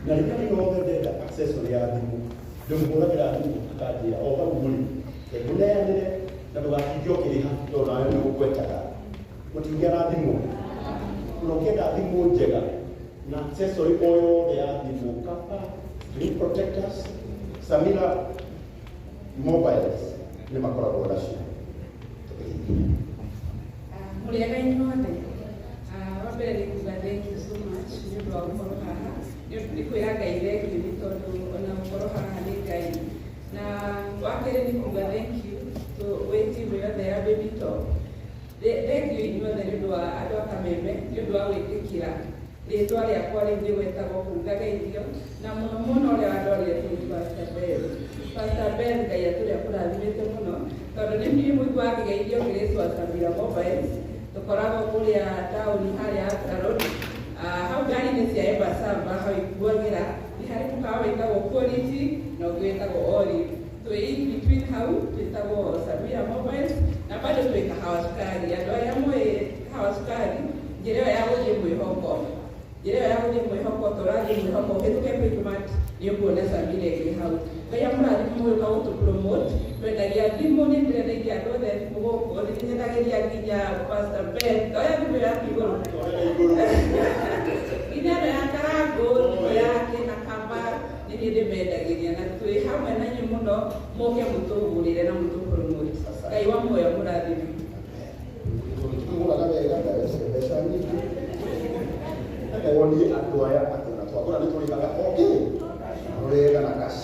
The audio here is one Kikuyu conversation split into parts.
Na rĩrĩa rĩothe ndenda accessory ya thimũ, ndĩmũhũragĩra thimũ akanjĩra o hau ũrĩ, ngũneanĩre na ndũgatinde ũkĩrĩha tondũ nawe nĩ ũgwetaga. Mũtingĩgĩa na thimũ. Na ũkĩenda thimũ njega na accessory o yothe ya thimũ, kaba, screen protectors, Samira Mobiles nĩ makoragwo nacio. Mũrĩega inyuothe. Wa mbere nĩ kuga thank you so much nĩ ũndũ wa gũkorwo haha. Nĩ kwĩra Ngai thank you nĩ tondũ ona gũkorwo haha nĩ Ngai. Na wa kerĩ nĩ kuga thank you to gwĩ timu yothe ya Baby Top. Thank you inyuothe nĩ ũndũ wa andũ a Kameme nĩ ũndũ wa gwĩtĩkĩra rĩtwa rĩakwa rĩu rĩgwetagwo kũu ngageithio na mũno mũno ũrĩa wandwarire kũu nĩ Pastor Ben. Pastor Ben Ngai atũre akũrathimĩte mũno tondũ nĩ niĩ mũiguaga ngĩgeithio ngĩrĩtwo Samira Mobiles. Tũkoragwo kũrĩa taũni harĩa Accra Road. Hau ngari-inĩ cia Embassava hau ikuagĩra nĩ harĩ mũkawa wĩtagwo Quality na ũngĩ wĩtagwo Olive. Twĩ in between hau twĩtagwo Samira Mobiles na bado twĩ Kahawa Sukari. Andũ arĩa moĩ Kahawa Sukari, njĩra ĩyo ya gũthiĩ Mwĩhoko, njĩra ĩyo ya gũthiĩ Mwĩhoko, ta ũrathiĩ Mwĩhoko ũhĩtũke Quickmart nĩ ũkuona Samira ĩngĩ hau. Ngai amũrathime mũgĩũka gũtũ promote. Twendagia thimũ, nĩ ndĩrendagia andũ othe thimũ gũkũ, nĩ nyendagĩria nginya Pastor Ben. Oya thimũ ĩyo yaku igũrũ. Nginya ĩno ya Karangũ, thimũ yake na kamba nĩ niĩ ndĩmendagĩria na twĩ hamwe na inyuĩ mũno, mũke mũtũgũrĩre na mũtũ promote. Ngai wa muoyo amũrathime. Tũgũraga wega na mbeca nyingĩ. Wonie andũ aya atĩ ona twagũra nĩ tũrĩhaga okay wega na cash.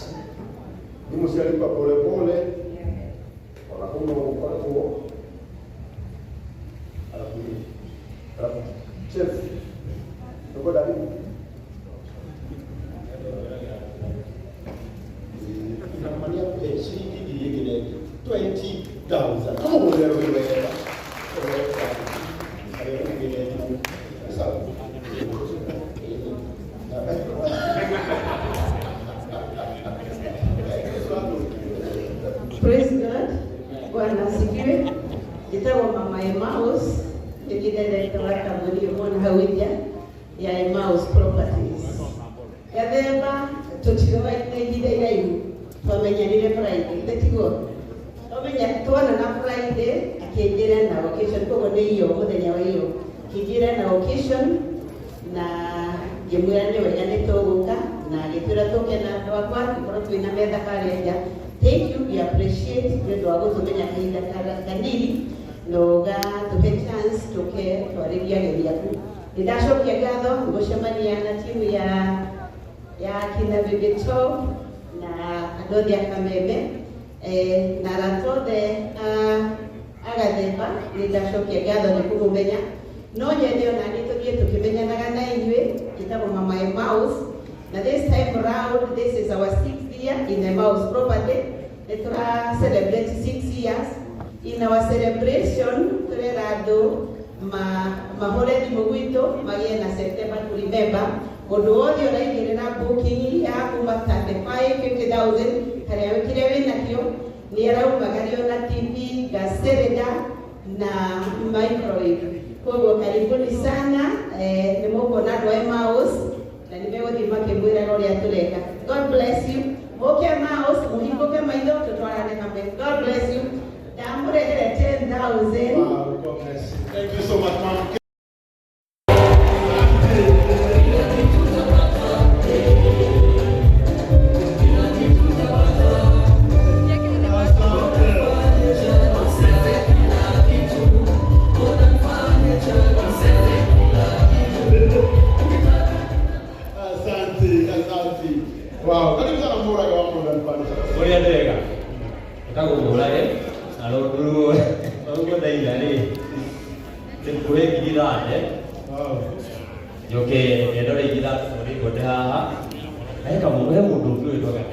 Thimũ cia lipa pole pole ona kũu no gũkoragwo. Alafu alafu chef ndũkwenda thimũ? Inamania ciringi ngiri ĩngĩ na ĩngĩ 20,000. Tũmũhũrĩre rũhĩ wega. Harĩa ũngĩne thimũ. Sawa. Praise God. Bwana asifiwe. Njĩtagwo Mama Emmaus, nĩ niĩ director wa kambuni ĩyo mwona hau nja ya Emmaus Properties. Gathemba tũtiroaine ihinda iraihu, twamenyanire Friday, githĩ tiguo? Twamenya tuonana Friday akĩnjĩra na occasion, koguo nĩ iyo mũthenya wa iyo, akĩnjĩra na occasion na ngĩmwĩra nĩ wega nĩ tũgũka na agĩtwĩra tũke na andũ akwa tũkorwo twĩna metha harĩa nja. Thank you, we appreciate nĩ ũndũ wa gũtũmenya kahinda kanini na ũgatũhe chance tũke twarĩrie ageni aku. Nĩ ndacokia ngatho nĩ gũcemania na timu ya kina Baby Top na andũ othe a Kameme na arata othe a Gathemba, nĩ ndacokia ngatho nĩ kũmũmenya. No nyende ona niĩ tũthiĩ tũkĩmenyanaga na inyuĩ. Njĩtagwo Mama Emmaus na this time round this is our sixth year in Emmaus Property. Nĩ tũra celebrate 6 years. In our celebration tũrera andũ mahũre thimũ gwitũ magĩe na September to remember. Mũndũ wothe ũraigĩrĩra booking ya kuma 35 50,000 karĩa kĩrĩa wĩnakĩo nĩ araumagario na TV, gas cylinder na microwave. Koguo karibuni sana, nĩ mũkuona andũ a Emmaus na nĩ megũthiĩ makĩmwĩraga ũrĩa tũreka. God bless you. Mũke Emmaus, mũhingũke maitho tũtwarane hamwe. God bless you. Ndamũrehere 10,000. Wow, God bless you. Thank you so much, ma'am. Asante, asante. Wow, karibu sana Murage wa Modern Furniture. Ũrĩa ndega ĩtagwo Mũrage na rũguo rũguo ndaira rĩ ndĩkũhe 30,000. Njoke ndore 30,000 nĩ ngũte haha na he kamũ he mũndũ ũngĩ wĩtwaga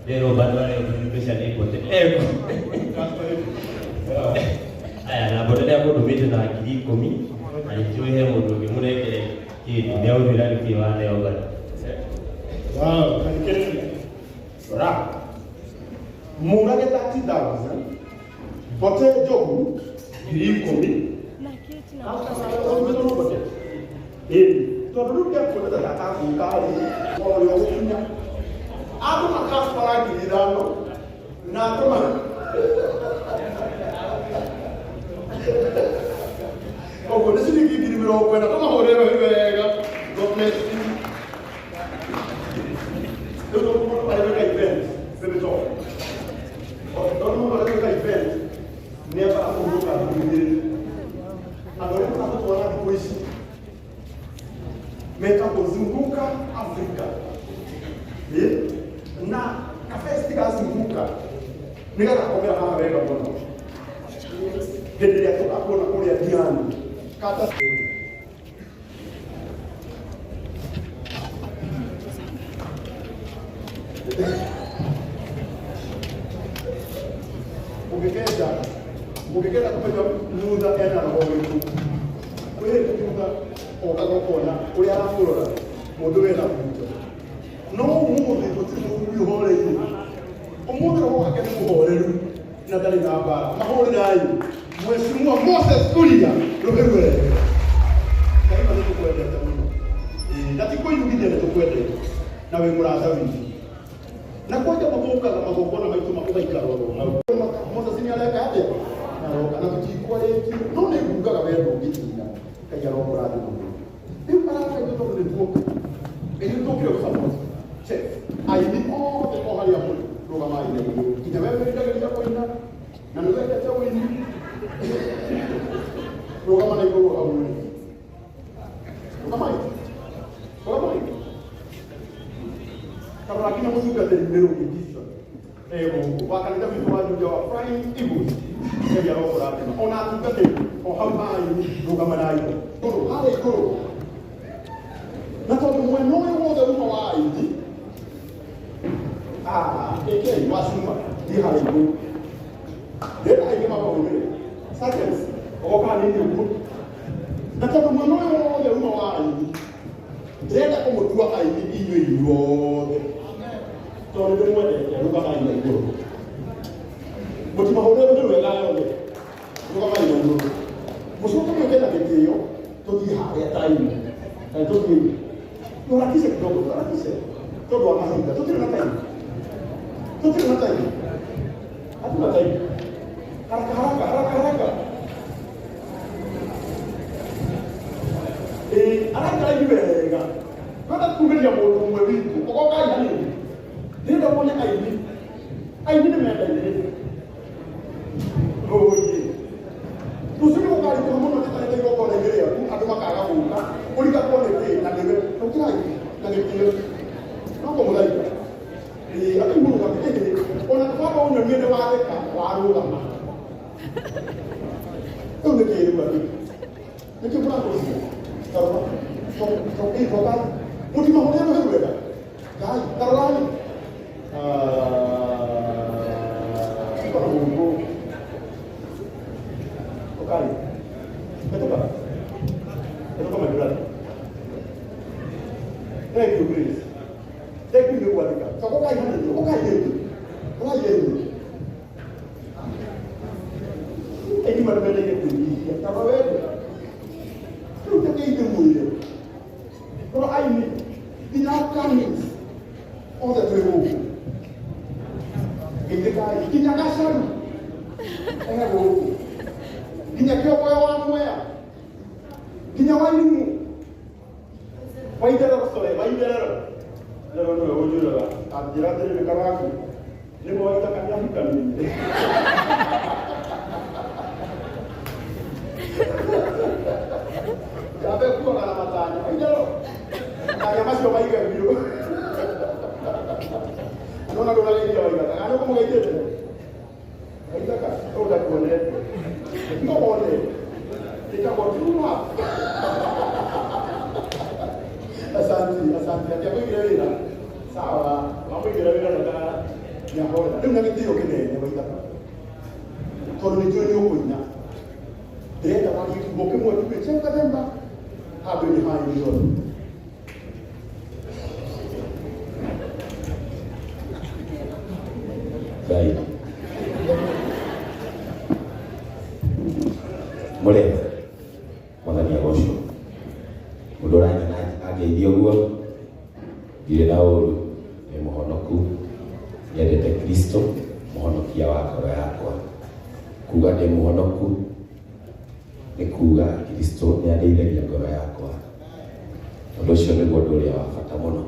rĩrwo bado arĩa mbeca nĩ ngũte eko aya na mbone nĩ akũndũmĩte na 10,000 na nĩnjũĩ he mũndũ ũngĩ mũnengere kĩndũ nĩ agũtwĩra nĩkĩ waneo bado. Wow, tathikĩrĩria. Rora. Mũrage 30,000, Mbote Njogu 10,000. Ĩĩ. Tondũ rĩu ndekuona ta ndakagũka rĩ, o ũrĩa ũgũkinya. Andũ makatwara 5,000 na atũma koguo nĩ ciringi 40,000 tũmahũrĩre wega. God bless you. Rĩu tondũ mũndũ arĩwĩka event, baby talk. Tondũ mũndũ arĩwĩka event, nĩ ambaga kũhurũka thikũ igĩrĩ. Andũ arĩa maratũtwara thikũ ici metagwo Zunguka Africa. Ĩ? Na kafesti ga Zunguka nĩ gagakomera haha wega mũno hĩndĩ ĩrĩa tũgakuona kũrĩa Diani kata. Ũngĩkenda ũngĩkenda kũmenya Luther ena roho ũrĩkũ, kwĩ hĩndĩ Luther okaga ũkona ũrĩa arakũrora mũndũ wĩna mũto, no ũmũthĩ gũtirĩ mũthuri ũhoreire. Ũmũthĩ roho wake nĩ mũhoreru na ndarĩ na mbara. Mahũrĩrai Mheshimiwa Moses Kuria rũhĩ rwega. Ngai nĩ tũkwendete mũno. Ĩĩ, na ti kwĩyugithia, nĩ tũkwendete na wĩ mũrata witũ na kwanja magũkaga magongona maitũ ũgaikara oro hau. Moses nĩ areka atĩa? Aroka na tũtikwarĩtie, no nĩ ngugaga we ndũngĩtinda. Ngai arokũrathima mũno. Rĩu arata itũ, tondũ nĩ tuoka, ithuĩ tũkire gũ-support chef, aini othe o harĩa mũrĩ, rũgamai na igũrũ, nginya we wĩriragĩria kũina na nĩ wendete ũini, rũgama na igũrũ hau ũrĩ. Rũgamai, rũgamai. Karora nginya mũtungatĩri Mĩrũgi Dixon gũkũ wa kanitha witũ wa Juja wa Flying Eagles. Ngai arokũrathima. Ona atungatĩri o hau haini, rũgama na igũrũ harĩa igũrũ, na tondũ mwena ũyũ wothe uma wa aini, ĩkei wa cuma thiĩ harĩa igũrũ, ndĩrenda aingĩ makahũrĩre seconds ũgoka hanini ũguo, na tondũ mwena ũyũ wothe uma wa aini, ndĩrenda kũmũtua aini inyuĩ inyuothe tondũ ndĩmwendete. Rũgamai na igũrũ, mũtimahũrĩre nĩ wega yothe. Rũgamai na igũrũ, mũcoke mwĩke na gĩtĩo, tũthiĩ harĩa taini na tũthiĩ tuharakishe kidogo, tuharakishe tondũ wa mahinda. Tũtirĩ na time, tũtirĩ na time, hatuna time. Haraka haraka, haraka haraka. Ĩĩ, araikara wega, twenda kumĩria mũndũ ũmwe witũ ũgokai hanini. Ndĩrenda muone aini, aini nĩ mendaine. Oye, rũciũ nĩ gũkarikũha mũno nĩtarĩte igongona-inĩ rĩaku, andũ makaga gũka ũrigagwo nĩ kĩ na nĩwe ũkĩrai na gĩtĩo no kũmũthaitha. Ĩĩ, andũ mũrũgame. Ĩhĩ, ona tũbaba ũnyonie nĩ watheka warũgama. Rĩu nĩ kĩrĩu atĩ nĩkĩ mũrakũrũcia? Tarora, tokai, mũtimahũrĩre rũhĩ rwega. Ngai, tarorai iko na Mungu. Tokai, Betul. Betul, my brother. Thank you, please. Thank you, nĩgwathĩka. Tokokai hanini, okai rĩngĩ. Okai rĩngĩ. Ĩni maremereire kwĩnyihia. Taba wendo. Rĩu take ndĩmwĩre. Tondũ aini, nginya upcomings, othe twĩ gũkũ. Geithĩkai, nginya gacaru. E gũkũ. Nginya kĩogoyo wa Mwea. Nginya Wairimu. Waitherero, sorry, Waitherero. Rero nĩwe ũnjũraga. Anjĩra atĩrĩrĩ, Karagu. Nĩ mwaitaka nĩahikanĩire. Njambe kuoga na matanya. Waitherero. Matanya macio maige biũ. Nona ndũrageithia Waithaka. Kana nĩũkũmũgeithĩte? Waithaka, ũũ ndakuonete. No wone. Ĩtagwo true love. Asante, asante. Ati amũigĩre wĩra. Sawa, wamũigĩra wĩra na nĩahorera. Rĩu na gĩtĩo kĩnene Waithaka. Tondũ nĩ njũĩ nĩ ũkũina. Ndĩrenda warie kiugo kĩmwe tuge Chef Gathemba handũ-inĩ ha aini othe. Ngai mũrĩega, mwathani agocwo. Mũndũ ũranyona Ndirĩ na ũru, nĩ mũhonoku, nyendete Kristo, mũhonokia wa ngoro yakwa. Kuga ndĩ mũhonoku nĩ kuga Kristo nĩ andeithagia ngoro yakwa. Ũndũ ũcio nĩguo ũndũ ũrĩa wa bata mũno.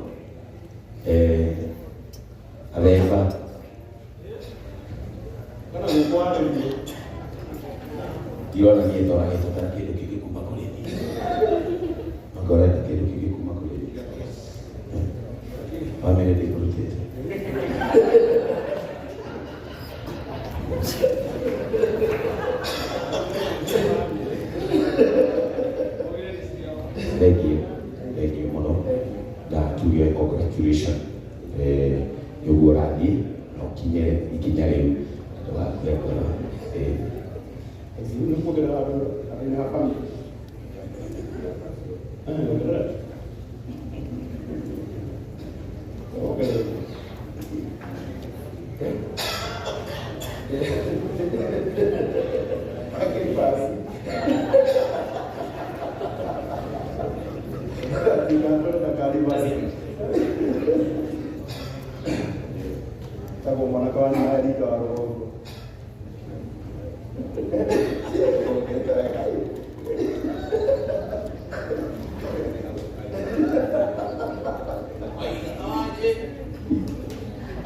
Athemba Kana gũkwarĩrie. Ndirona niĩ ndoragĩtwo kana kĩndũ kĩngĩ kuma kũrĩ niĩ. Anga ũrenda kĩndũ kĩngĩ kuma kũrĩ niĩ. Bamĩrĩ ndĩkũrutĩte. Thank you. Thank you mũno. Na tuge congratulation. Nĩ ũguo ũrathiĩ na ũkinye ikinya rĩu na ndũgakue ngoro. Nĩ kuongerera andũ arĩa a family. Ongerera. Ongerera. Okay, basi. Ndikandora na kari basi. Tagwo mwanake wa nyina Erika wa rũgongo.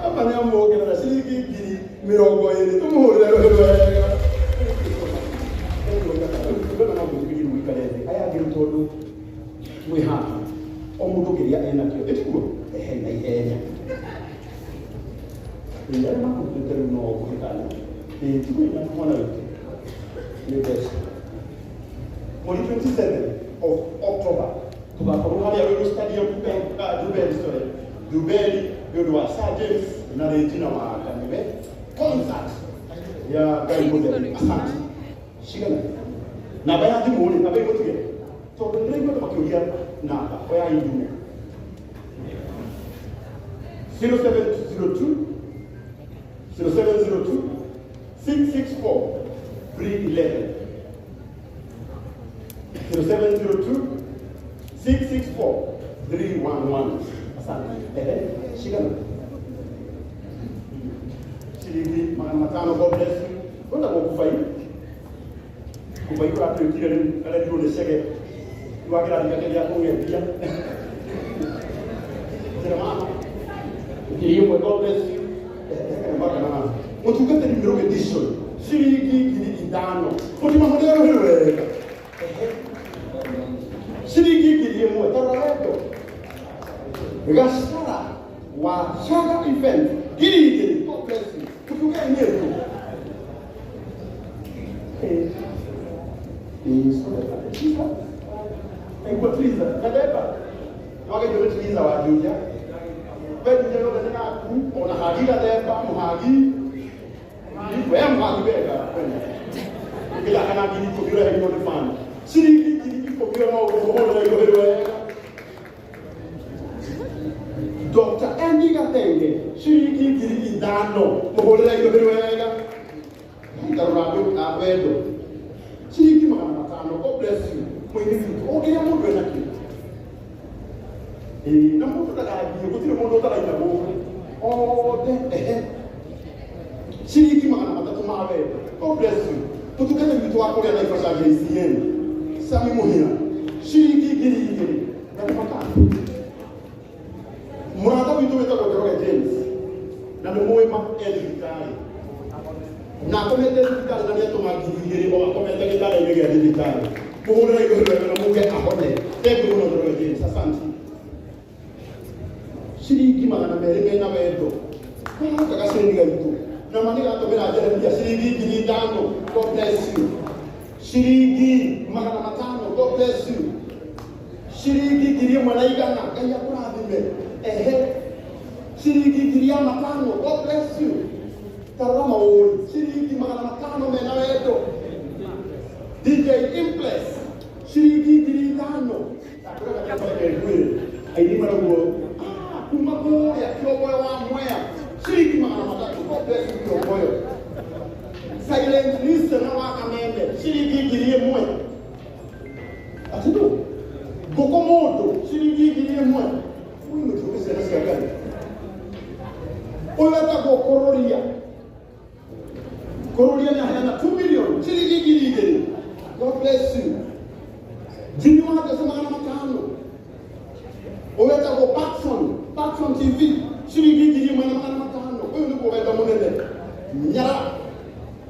Ama nĩ amuongerera ciringi ngiri mĩrongo ĩrĩ tũmũhũrĩre rũhĩ rwega. Ndona no mwĩtĩkĩrie mũikare thĩ. Aya angĩ tondũ mwĩ haha o mũndũ kĩrĩa enakĩo ĩtiguo ehe na ihenya. Ĩĩ arĩa makũrutĩte rĩu no kũhĩtana. Ĩĩ tiguo ina mwana witũ nĩ mbeca. Mweri 27 of October tugakorwo harĩa Ruiru Stadium, Dubeli, sorry, Dubeli, nĩ ũndũ wa Sir James na Regina wa Kanibe concert ya Ngai Mũtheru. Asante. Cigana namba ya thimũ rĩ, namba ĩgũtige tondũ ndĩraigua andũ makĩũria namba oya ithume 0702 0702 664 311 0702 664 311. Asante. Ehe, shikana. Shilingi 500, God bless you. Wenda gũkubai. Kubai ũratuĩkire rĩu arerirwo nĩ cege. Wa kĩrathi gĩake gĩa kũng'endia. Jeremana. 1000, God bless you. Mũtungatĩri Mĩrũgĩ Dishon, ciringi 5,000. Mũtimahũrĩre rũhĩ wega. Ciringi 1,000, tarora wendo. Gacara wa Chaga event 2,000, God bless you. Mũtungatĩri nĩ ũrĩkũ? Aigua Triza, Gathemba. Nĩwagerio nĩ Triza wa Juja. We Juja yothe nĩ yaku, ona hagi Gathemba, mũhagi. We mũhagi wega. Ũkĩthaka na 10,000 ũreheirwo nĩ fan. Ciringi 10,000 no ũkũhũrĩra rũhĩ wega. Dr. Andy Gathenge, ciringi 5,000, mũhũrĩre rũhĩ wega. Ndarora andũ a wendo. Ciringi 500, God bless you. Mũini witũ, o kĩrĩa mũndũ enakĩo. Ĩĩ, na mũndũ ndagathiĩ, gũtirĩ mũndũ ũtaraina gũkũ. Othe, ehe. Ciringi 300 ma wendo. God bless you. Mũtungatĩri witũ wa kũrĩa Naivasha JCN, Sami Mũhia, ciringi 2,000. Na nĩ mũrata witũ wĩtagwo Njoroge James, na nĩ mũĩ ma e thibitarĩ. Na akomete thibitarĩ na nĩatũma 2,000 o akomete gĩtanda-inĩ gĩa thibitarĩ. Mũhũrĩre igũrũ wega na muge ahone. Thank you mũno Njoroge James, asante. Ciringi 200 mena wendo. Gaka gacĩni gaitũ. Na ma nĩgatũmĩra Jeremia ciringi 5,000. God bless you. Ciringi 500, God bless you. Ciringi 1,100, Ngai akũrathime. Ehe. Ciringi 5,000, God bless you. Tarora maũĩ, ciringi 500 mena wendo. DJ Impress, ciringi 5,000. Aini maraguo, kuma kũrĩa Kĩomboyo wa Mwea, ciringi 300, God bless you Kĩomboyo. Silent listener wa Kameme, ciringi 1,000. Atĩ ndũ? Ngũkũ mũndũ, ciringi 1,000. Ũyũ mũtuĩke ciana bless you. Jimmy wa Jesse 500. Ũyũ Patson, Patson TV, ciringi 1500. Ũyũ nĩguo wendo mũnene. Nyara.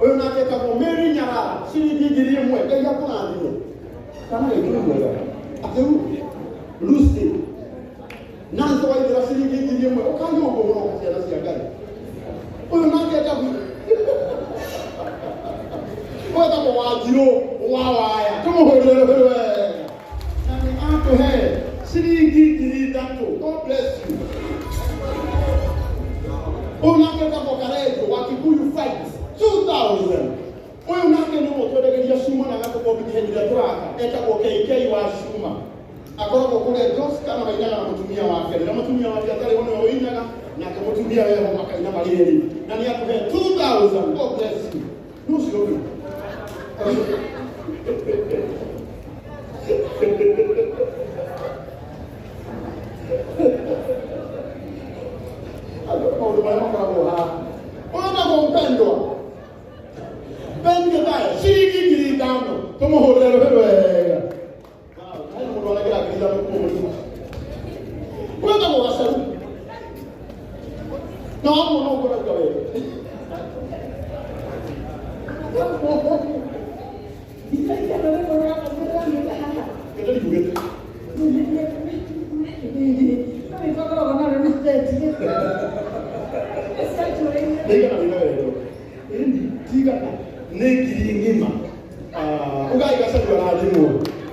Ũyũ nake etagwo Mary Nyara, ciringi 1000. Ngai akũrathime. Kana gĩkĩrĩ mwega. Atĩ Lucy. Nancy waithĩra ciringi 1000. Ũkai ũguo mũroka ciana cia Ngai. Ũyũ nake etagwo wetagwo Wanjirũ wa Waya. Tũmũhũrĩre rũhĩ wega. Na nĩ atũhe ciringi 3000. God bless you. Ũyũ nake etagwo Karenjo wa Kikuyu Fight 2000. Ũyũ nake nĩ ũmwe twendagĩria cuma na agatũkombithia hĩndĩ ĩrĩa tũraka. Etagwo KK wa cuma. Akoragwo kũrĩa Jos kana mainaga na mũtumia wake. Rĩrĩa mũtumia wake atarĩ ho nĩwe ũinaga, nake mũtumia weho makaina marĩ erĩ. Na nĩ atũhe 2000. God bless you. Nũ ũcio ũngĩ? Maũndũ marĩa makoragwo haha. Ũyũ etagwo mpendwa Ben Githaya, ciringi 5000. Tũmũhũrĩre rũhĩ wega. Hena mũndũ aregera 5000 kuo mũrĩmo. Ũyũ etagwo Gacaru. Na wamuona ũguo ũrauga wega.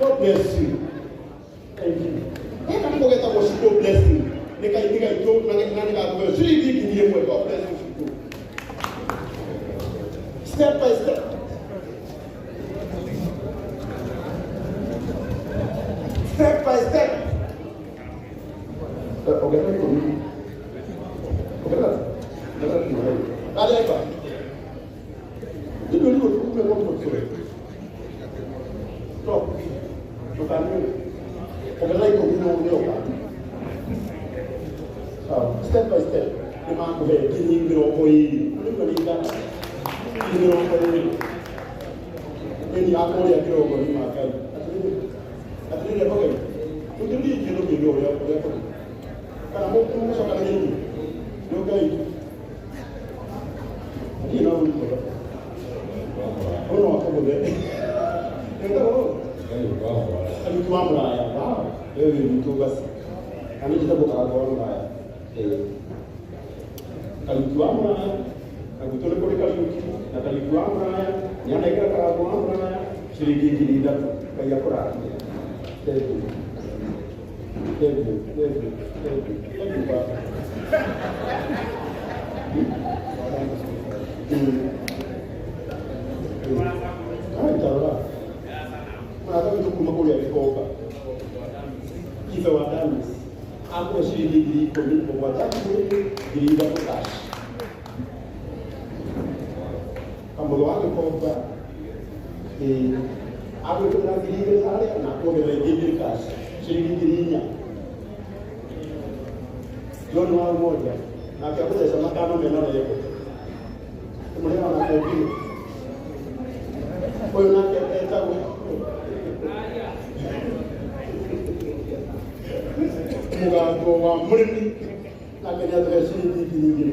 God bless you. Thank you. Blessing. God bless you. Step by step. Step by step. Okay. Step by step.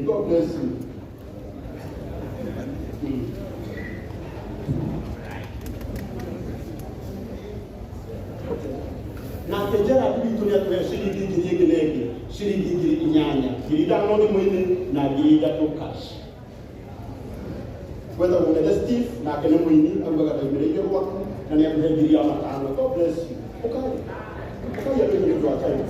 God bless you. Na kejera kubitumia tuhe shilingi 1000 shilingi 8,000 5,000 thimũ-inĩ na 3,000 cash. Whether ũmũnene Steve nake nĩ mũini augaga ndaimĩrĩire gwaku na nĩ akũhe 5,000. God bless you. Ũkai. Ũkai andũ nĩ ũndũ wa time.